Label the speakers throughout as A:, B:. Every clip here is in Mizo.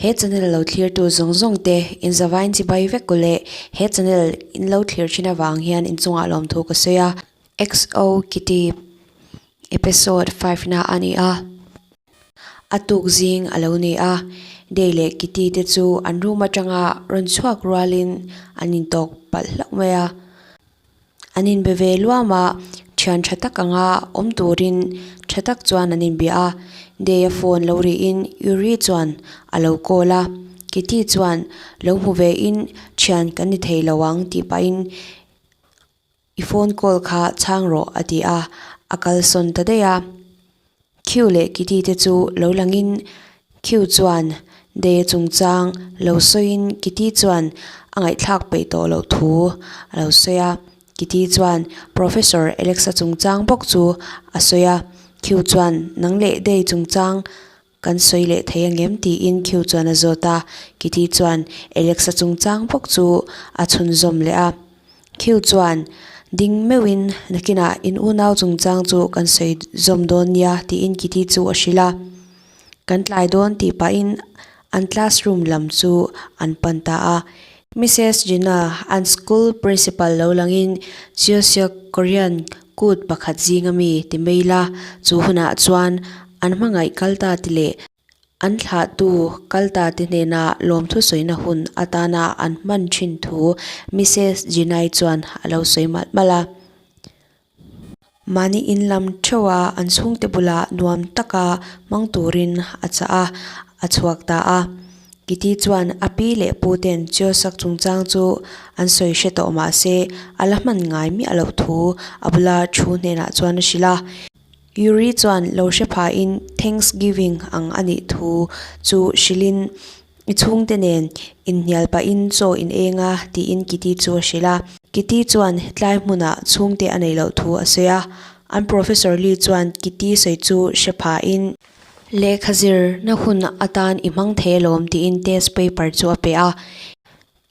A: He channel lo thlirtu zawng zawng te in zavain chibai vek u le he channel in lo thlir thin avang hian inchungah lawmthu ka sawi a. XO Kitty episode 5 na a ni a. A tuk zing a lo ni a, Day leh Kitty te chu an room atanga rawn chhuak rualin an intawk palh hlauh mai a. An inbe ve luam a, thian tha tak anga awm turin tha tak chuan an inbia a. Day-a phone lo rihin Yuri chuan a lo call a, Kitty chuan lo hmu vein thian kan ni thei lo ang tih pahin I phone call kha chhang rawh a ti a, a kalsawn ta daih a. Khiu leh Kitty te chu lo langin Khiu chuan Day-a chungchang lo sawiin Kitty chuan a ngaihthlak peih tawh loh thu a lo sawi a. Kitty chuan Professor Alex-a chungchang bawk chu a sawi a. Khiu chuan nang leh Day chungchang kan sawi leh thei angem tiin Khiu chuan a zawt a. Kitty chuan Alex-a chungchang bawk chu a chhunzawm leh a. Khiu chuan, Ding meuhin nakinah in unau chungchang chu kan sawi zawm dawn nia tiin Kitty chu a hrilh a. Kan tlai dawn tih pahin an classroom lam chu an pan ta a. Mrs Gina, an school principal lo langin Chuseok Korean kut pakhat zinga mi ti mai la, chu hunah chuan an hmangaih kal ta ti leh An thlahtu kal ta te hnena lawmthu sawina hun atana an hman thin thu Mises Jinai chuan a lo sawi malh malh a. Mahni in lam theuha an chhungte bulah nuam taka hmang turin a chah a, a chhuak ta a. Kitty chuan a pi leh pu ten Chuasak chungchang chu an sawi hre tawh mah se a la hman ngai miah loh thu a bula thu hnenah chuan a hrilh a. Yuri chuan lo hre phahin Thanksgiving ang a nih thu chu hrilhin i chhungte nen inhnial pahin chaw in eng a tiin Kitty chu a hrilh a. Kitty chuan tlai hmunah chhungte a neih loh thu a sawi a. An Professor Lee chuan Kitty sawi chu hre phahin lehkha zirna hun atan i hmang thei alawm tiin test paper chu a pe a.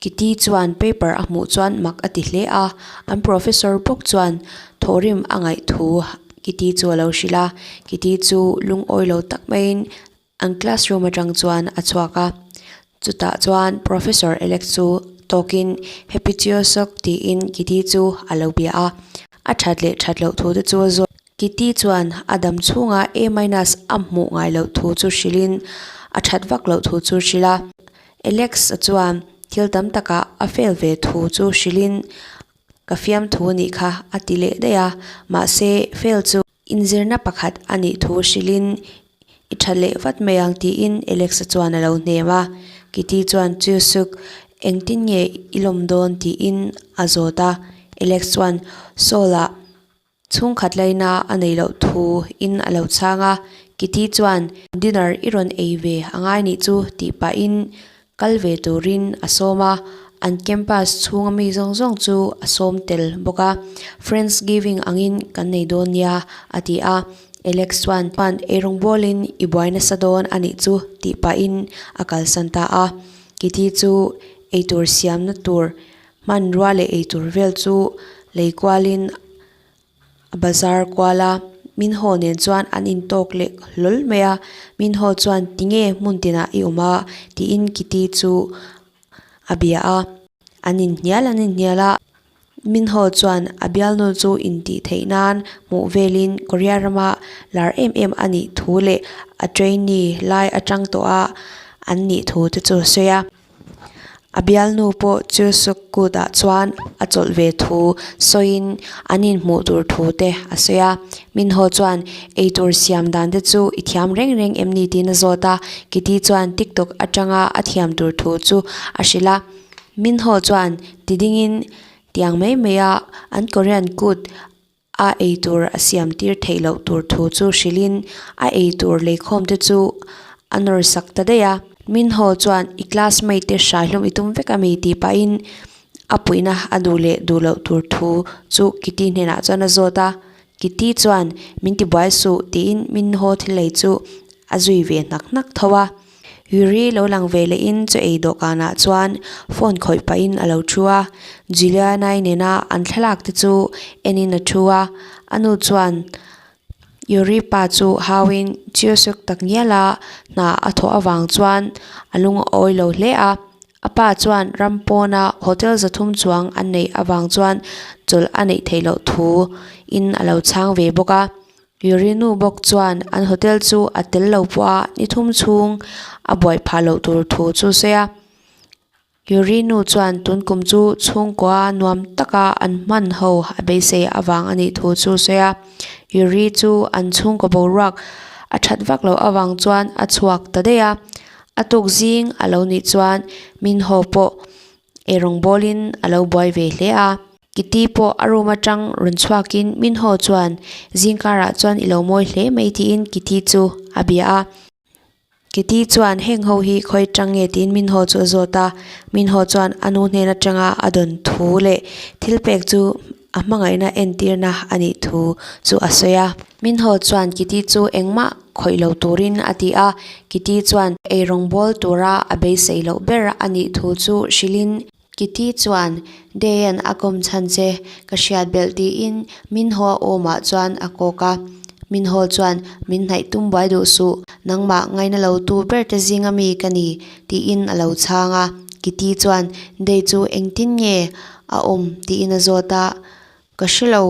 A: Kitty chuan paper a hmuh chuan mak a ti hle a, an professor bawk chuan thawhrim a ngaih thu Kitty chu a lo hrilh a, Kitty chu lungawi lo tak maiin an classroom atang chuan a chhuak a, chutah chuan professor Alex chu tawkin Happy Chuseok tiin Kitty chu a lo bia a, a that leh that loh thu te chu a zawt. Kitty chuan a dam chhunga A minus a hmuh ngai loh thu chu hrilhin a that vak loh thu chu hrilh a. Alex-a chuan thil tam takah a fail ve thu chu hrilhin ka fiamthu anih kha a ti leh daih a, mahse fail chu inzirna pakhat a nih thu hrilhin i tha leh vat mai ang tiin Alex-a chuan a lo hnem a. Kitty chuan Chusuk engtin nge i lawm dawn tiin a zawt a, Alex chuan Seoul-ah Chhungkhat laina a nei loh thu in a lo chhang a, Kitty chuan dinner i rawn ei ve a ngai nih chu tih pahin kal ve turin a sawm a, an campus chhunga mi zawng zawng chu a sawm tel bawk a, Friendsgiving angin kan nei dawn nia a ti a, Alex chuan eirawng bawlin i buai nasa dawn a nih chu tih pahin a kalsan ta a, Kitty chu eitur siamna tur Hmanrua leh eitur vel chu lei kualin a bazar kual a, Minho nen chuan an intawk leh hlawl mai a, Minho chuan tinge hmun tinah i awm a tiin Kitty chu a bia a, an inhnial an inhnial a, Minho chuan a bialnu chu intih theih nan hmuh velin Korea rama lar em em a nih thu leh a trainee lai atang tawh a an nih thu te chu a sawi a. A bialnu pawh chu sukut ah chuan a chawlh ve thu sawiin an inhmuh tur thu te a sawi a. Minho chuan eitur siam dan te chu i thiam reng reng em ni tiin a zawt a. Kitty chuan tiktok atanga a thiam tur thu chu a hrilh a. Minho chuan ti dingin tiang mai mai a an Korean kut A eitur a siam tir theih loh tur thu chu hrilhin a eitur leikhawm te chu a nawr sak ta daih a. Minho chuan i classmate te hrai hlawm i tum vek a mi tih pahin a puihna a duh leh duh loh tur thu chu Kitty hnenah chuan a zawt a. Kitty chuan min ti buai suh tiin Minho thil lei chu a zui ve hnak hnak tho a. Yuri lo lang ve lehin chaw ei dawhkanah chuan phone khawih pahin a lo thu a, Juliana-i nena an thlalak te chu enin a thu a, a nu chuan. Yuri pa chu hauin Cheosuk takngiala hna a thawh avang chuan a lung a awi lo hle a. A pa chuan ram pawna hotel 300 chuang an neih avang chuan chawlh a neih theih loh thu in a lo chhang ve bawk a. Yuri nu bawk chuan an hotel chu a tel lo pawh a ni thum chhung a buai phah loh tur thu chu sawi a. Yuri nu chuan tun kum chu chhungkua nuam taka an hman ho a beisei avang a nih thu chu sawi a. Yuri chu an chhungkaw boruak a that vak loh avang chuan a chhuak ta daih a. A tuk zing a lo nih chuan Minho pawh eirawng bawlin a lo buai ve hle a. Kitty pawh a room atang rawn chhuakin Minho chuan zingkarah chuan i lo mawi hle mai tiin Kitty chu a bia a. Kitty chuan heng ho hi khawi atang nge tiin Minho chu a zawt a. Minho chuan a nu hnen atanga a dawn thu leh thil pek chu a hmangaihna entirna a nih thu chu a sawi a. Minho chuan Kitty chu engmah khawih lo turin a ti a, Kitty chuan eirawng bawl tura a beisei loh ber a nih thu chu hrilhin Kitty chuan Dayan a kawm chhan che ka hriat belh tiin Minho a awmah chuan a kawk a. Minho chuan min hnaih tum buai duh suh, nangmah ngaina lo tu ber te zinga mi ka ni tiin a lo chhang a. Kitty chuan Day chu engtin nge a awm tiin a zawt a. Ka hre lo,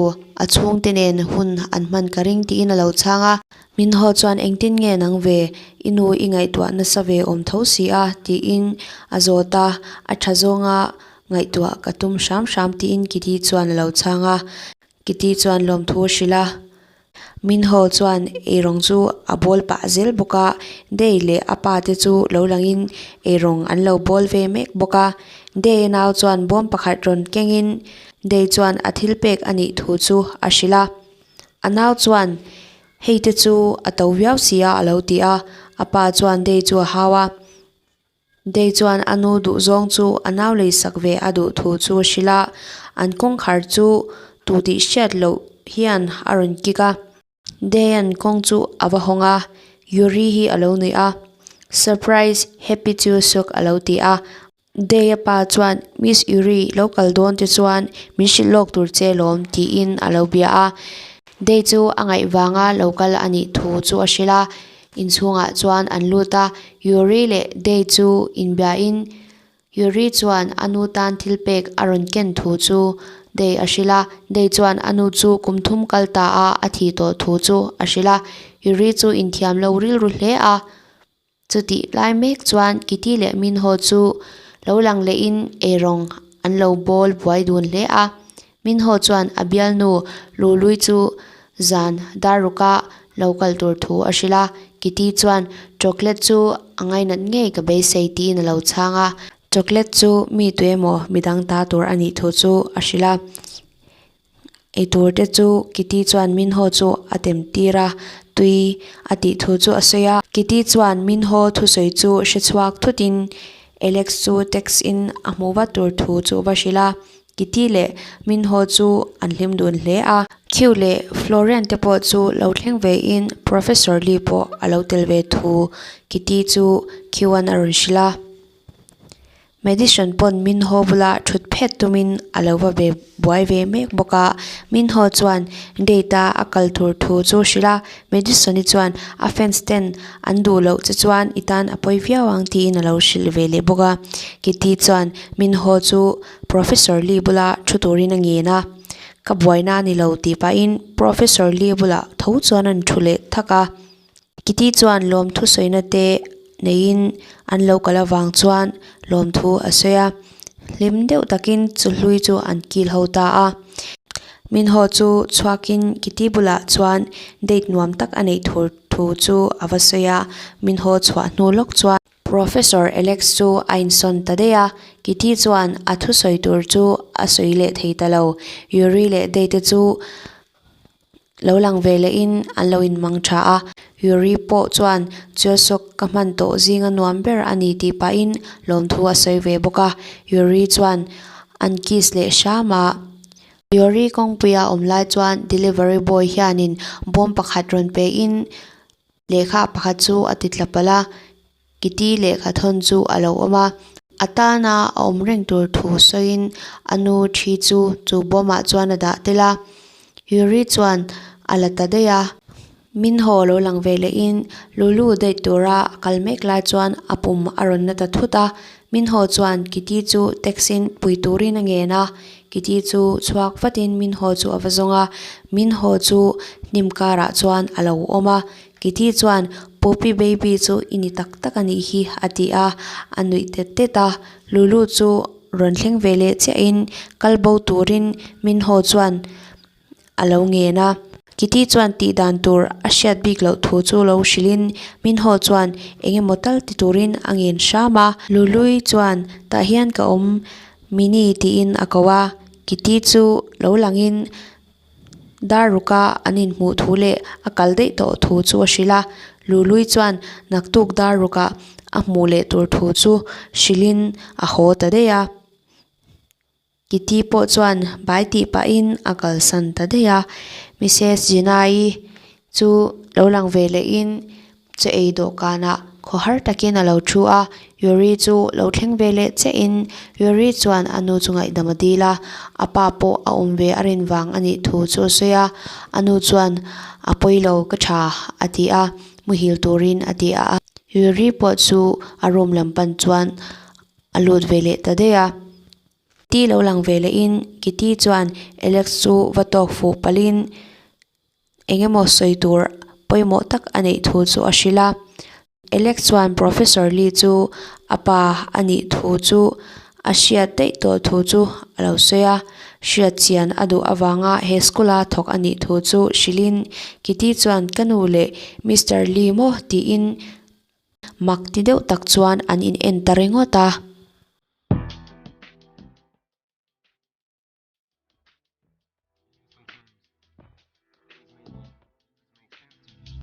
A: a chhungte nen hun an hman ka ring tiin a lo chhang a. Min haw chuan engtin nge nang ve, i nu i ngaihtuah nasa ve awm tho si a tiin a zawt a, a tha zawnga ngaihtuah ka tum hram hram tiin Kitty chuan a lo chhang a. Kitty chuan lawmthu a hrilh a. Min haw chuan eirawng chu a bawl pah zel bawk a, Day leh a pa te chu lo langin eirawng an lo bawl ve mek bawk a. Day nau chuan bawm pakhat rawn kengin Day chuan a thil pek a nih thu chu a hrilh a. A nau chuan hei te chu a to viau si a a lo ti a, a pa chuan Day chu a hau a. Day chuan a nu duhzawng chu a nau leisak ve a duh thu chu a hrilh a, an kawngkhar chu tu tih hriat loh hian a rawn kik a. Day-a'n kawng chu a va hawng a, Yuri hi a lo nuih a, Surprise, happy chu suk a lo ti a. Day-a pa chuan Miss Yuri lo kal dawn te chuan min hrilh lawk tur che lawm tiin a lo bia a. Day chu a ngaih vanga lo kal a nih thu chu a hrilh a. Inchhungah chuan an lut a, Yuri leh Day chu inbiain Yuri chuan a nu tan thil pek a rawn ken thu chu Day a hrilh a, Day chuan a nu chu kum thum kal ta a a thih tawh thu chu a hrilh a, Yuri chu inthiam lo rilru hle a. Chutih lai mek chuan Kitty leh Minho chu lo lang lehin eirawng an lo bawl buai dun hle a. Minho chuan a bialnu Lului chu zan darruka lo kal tur thu a hrilh a. Kitty chuan chocolate chu a ngainat ngei ka beisei tiin a lo chhang a. Chocolate chu mi tuemaw midang ta tur a nih thu chu a hrilh a. Eitur te chu Kitty chuan Minho chu a tem tir a, tui a tih thu chu a sawi a. Kitty chuan Minho thusawi chu hre chhuak thutin Alex chu text in a hmuh vat tur thu chu va hrilh a. Kitty leh Minho chu an hlim dun hle a. Q leh Florian te pawh chu lo thleng ve in Professor Lee pawh a lo tel ve thu Kitty chu Q an a rawn hrilh a. Madison pawn Minho bula thut phet tumin a lo va ve buai ve mek bawk a. Minho chuan date a a kal tur thu chu hrilh a, Madison-i chuan a fans ten an duh loh che chuan i tan a pawi viau ang tiin a lo hrilh ve leh bawk a. Kitty chuan Minho chu Professor Lee bula thu turin a ngen a, Ka buaina a ni lo tih pahin Professor Lee bulah tho chuan an thu leh thak a. Kitty chuan lawmthu sawina te neiin an lo kal avang chuan lawmthu a sawi a, hlim deuh takin chu hlui chu an kil ho ta a. Minho chu chhuakin Kitty bulah chuan date nuam tak a neih thur thu chu a va sawi a, Minho chhuah hnu lawk chuan Professor Alex chu a insawn ta daih a, Kitty chuan a thusawi tur chu a sawi leh thei ta lo. Yuri leh Day te chu Lo lang ve lehin an lo inmang tha a, Yuri pawh chuan Chuasawk ka hman tawh zinga nuam ber a ni tih pahin lawmthu a sawi ve bawk a, Yuri chuan an kiss leh hram a. Yuri kawngpuia awm lai chuan delivery boy hianin bawm pakhat rawn pein lehkha pakhat chu a ti tla palh a. Kitty lehkha thawn chu a lo awm a, a tana a awm reng tur thu sawiin a nu thi chu chu bawmah chuan a dah tel a, Yuri chuan a la ta daih a. Minho lo lang ve lehin Lulu date tura a kal mek lai chuan a pum a rawn na ta thut a. Minho chuan Kitty chu text in pui turin a ngen a. Kitty chu chhuak vatin Minho chu a va zawng a. Minho chu hnim karah chuan a lo awm a. Kitty chuan Poppy baby chu i ni tak tak a nih hi a ti a, a nuih tet tet a. Lulu chu rawn thleng ve leh chiahin kal bo turin Minho chuan a lo ngen a. Kitty chuan tih dan tur a hriat bik loh thu chu lo hrilhin Minho chuan eng emaw tal ti turin a ngen hram a. Lului chuan tah hian ka awm Minnie tiin a ko a, Kitty chu lo langin dar ruka an inhmuh thu leh a kal daih tawh thu chu a hrilh a. Lului chuan naktuk dar rukah a hmuh leh tur thu chu hrilhin a haw ta daih a. Kitty pawh chuan bai tih pahin a kalsan ta daih a, Missus Gina-i chu lo lang ve lehin chaw ei dawhkanah khawhar takin a lo thu a, Yuri chu lo thleng ve leh chiahin Yuri chuan a nu chu ngaihdam a dil a, a pa pawh a awm ve a rin vang a nih thu chu a sawi a, a nu chuan a pawi lo ka tha a ti a, muhil turin a ti a, Yuri pawh chu a room lam pan chuan a lut ve leh ta daih a. Kitty lo lang ve lehin Kitty chuan Alex chu va tawk fuh palhin eng emaw sawi tur pawimawh tak a neih thu chu a hrilh a. Alex chuan Professor Lee chu a pa a nih thu chu a hriat daih tawh thu chu a lo sawi a. Hriat chian a duh avanga he school a thawk a nih thu chu hrilhin Kitty chuan ka nu leh Mister Lee maw tiin Mak ti deuh tak chuan an in en ta ringawt a.